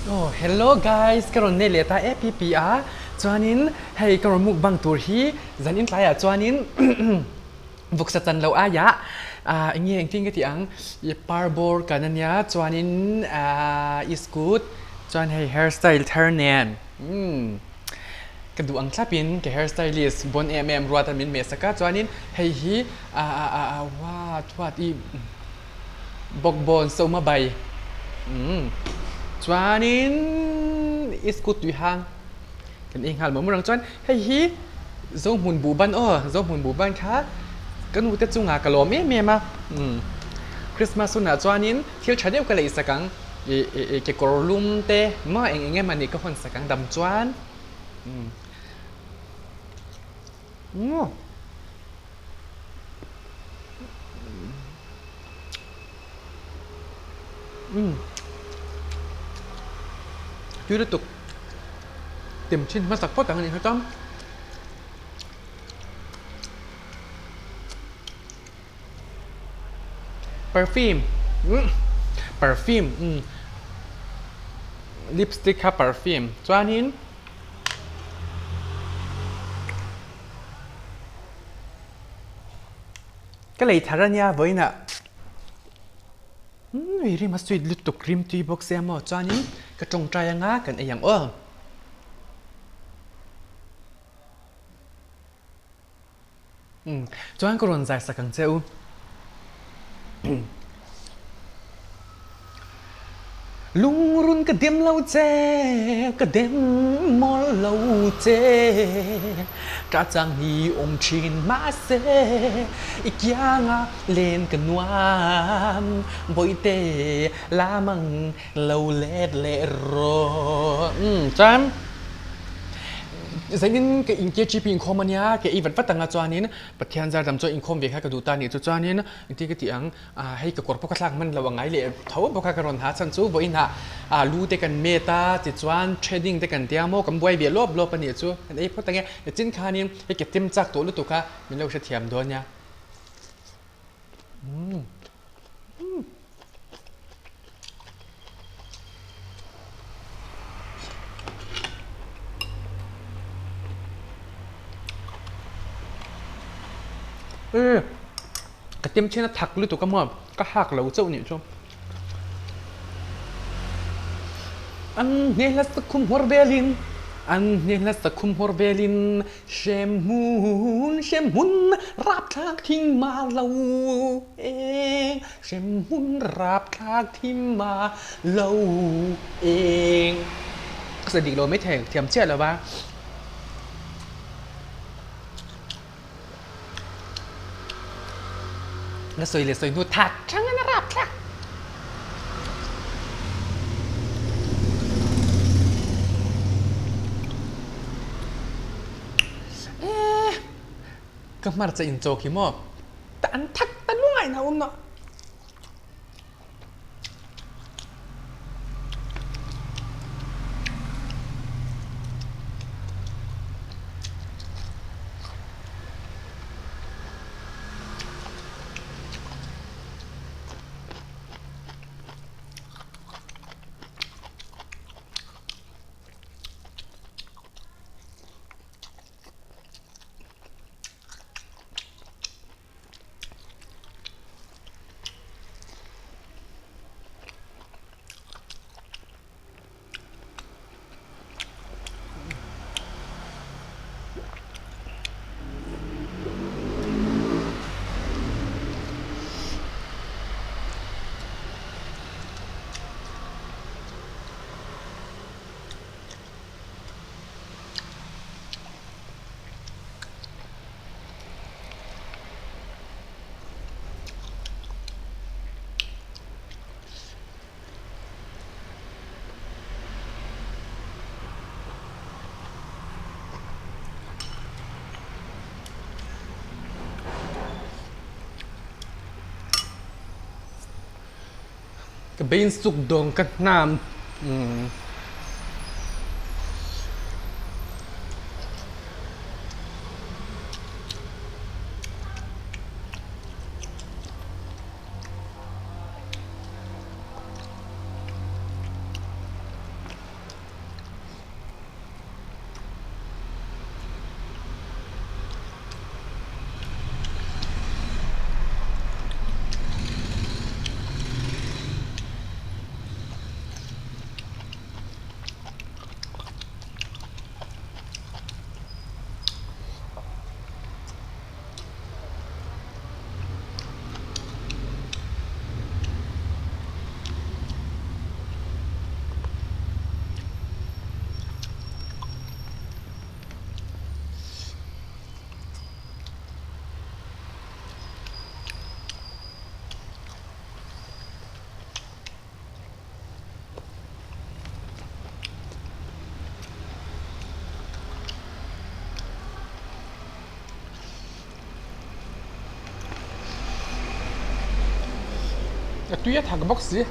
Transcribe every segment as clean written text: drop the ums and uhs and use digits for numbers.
Oh hello guys ka rawn nei leh ta e pi pi a chuanin hei ka rawn mukbang tur hi zan in tlaiah chuanin vawksa chan loh aiah ah eng nge engtin ka tih ang ih par bawr kan ania chuanin ah iskut chuan hei hair style thar nen umm ka duh ang thlapin ka hair stylist bawn em em ruat a min meh sak a chuanin hei hi ah ah ah ah what what ih. Bawkbawn sawma bai umm chuanin iskut tui hang kan ei nghal mawh mawh ang chuan hei hi Zohmun buhban aw Zohmun buhban kha ka nu te chungah ka lawm em em a umm Christmas hunah chuanin thil tha deuh ka lei sak ang ih ih kekawr lum te maw eng eng emaw ni ka hawn sak ang dam chuan umm. Tui lutuk tem thin hmasak phawt ang a nih kha chuan perfume perfume lipstick kha perfume chuanin. Ka lei thar ania vawiinah umm rim a sweet lutuk rim tui bawk sia maw chuanin ka tawngtai anga kan ei ang aw. Umm chuan ka rawn zai sak ang che u. Lungrun ka dem lo che, ka dem mawlh lo che, Ka chang hi awm thin mahse i kianga len ka nuam, Bawihte lamang lo let leh rawh. Umm chuan Zanin ka in KGP inkhawm ania, ke i vat vat anga chuanin Pathian zar dam chuan inkhawm ve kha ka duh ta a nih chu chuanin engtin ka tih ang ah hei ka kawr pawh ka thlak hman lo a ngai leh tho bawk a ka rawn ha chhan chu vawiin ah ah lu te kan met a tichuan threading te kan tia maw kan buai ve lawp lawp a nih chu kan ei phawt ang e nichin khanin hei ke tem chak tawh lutuk a min lo hrethiam dawn nia umm. Ka tem then a thak lutuk a maw ka hak lo chauh nih chu an hnehla sakhum hawr velin an hnehla sakhum hawr velin Hremhmun, hremhmun rapthlak thing ma lo eng, hremhmun rapthlak thing ma lo eng. Ka sawi dik lo mai thei, thiam chiah lo va. Ka sawi leh sawi hnu thak thang in a rapthlak. Eh, ka hmarcha in cawk hi maw ta an thak ta lungai na um no. Ka bein suk dawng ka hnam. Tui a thak bawk si.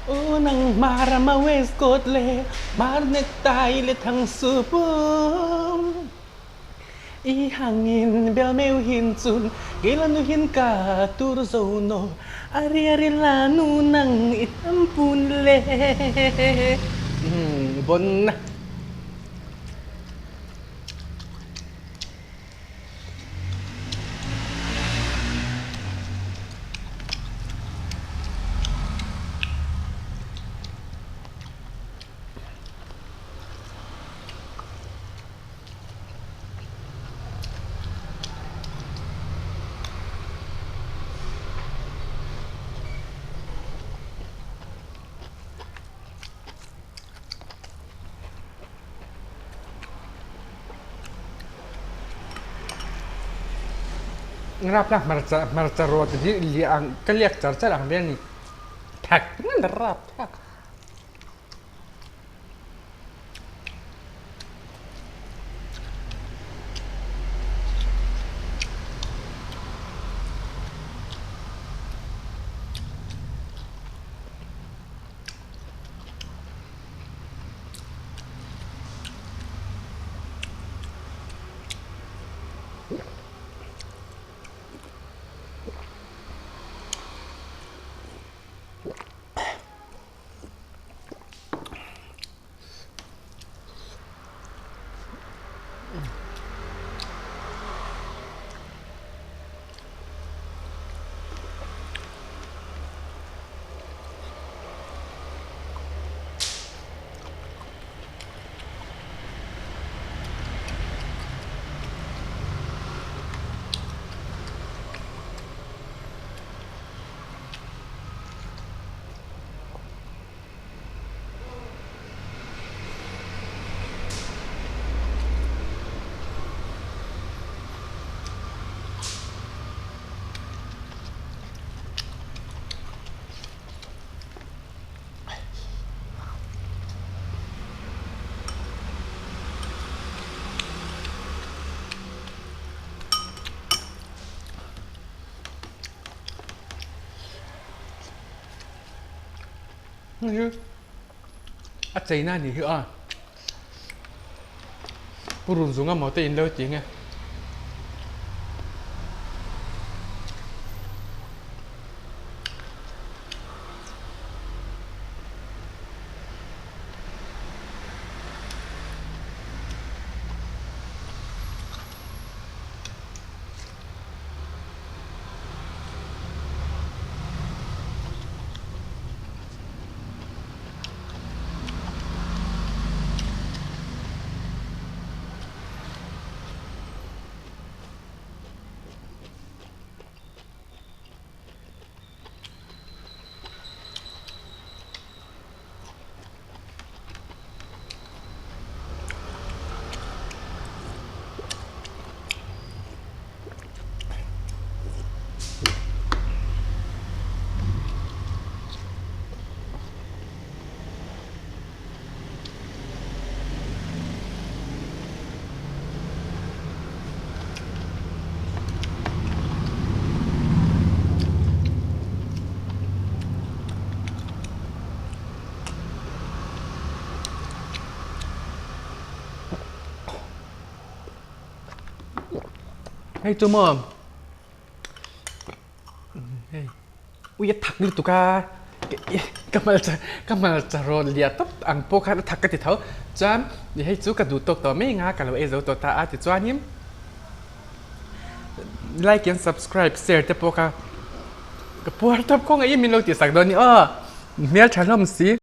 Aw nang hmar a waistcoat le hmar necktie le thangsu pum I hangin belmeu hin cun kei la nu hin ka tur zo no ari ari la nu nang i tampun le bon na. Rapthlak hmarcha hmarcha rawt hi liah ang ka liak char char ang vel a ni. Thak ngan rapthlak. A cheina a nih hi a, purun zung amaw te in lo ti nge. Hei chu maw hei ui a thak lutuk a ka hmal ka hmal cha rawn liah tawp ang pawh khan a thak ka ti tho chuan hei chu ka duh tawk tawh mai anga ka lo ei zo tawh ta a tichuanin like and subscribe share te pawh kha ka puar tawp khawngaih in min lo tihsak dawn a ni aw hmeltha hlawm si.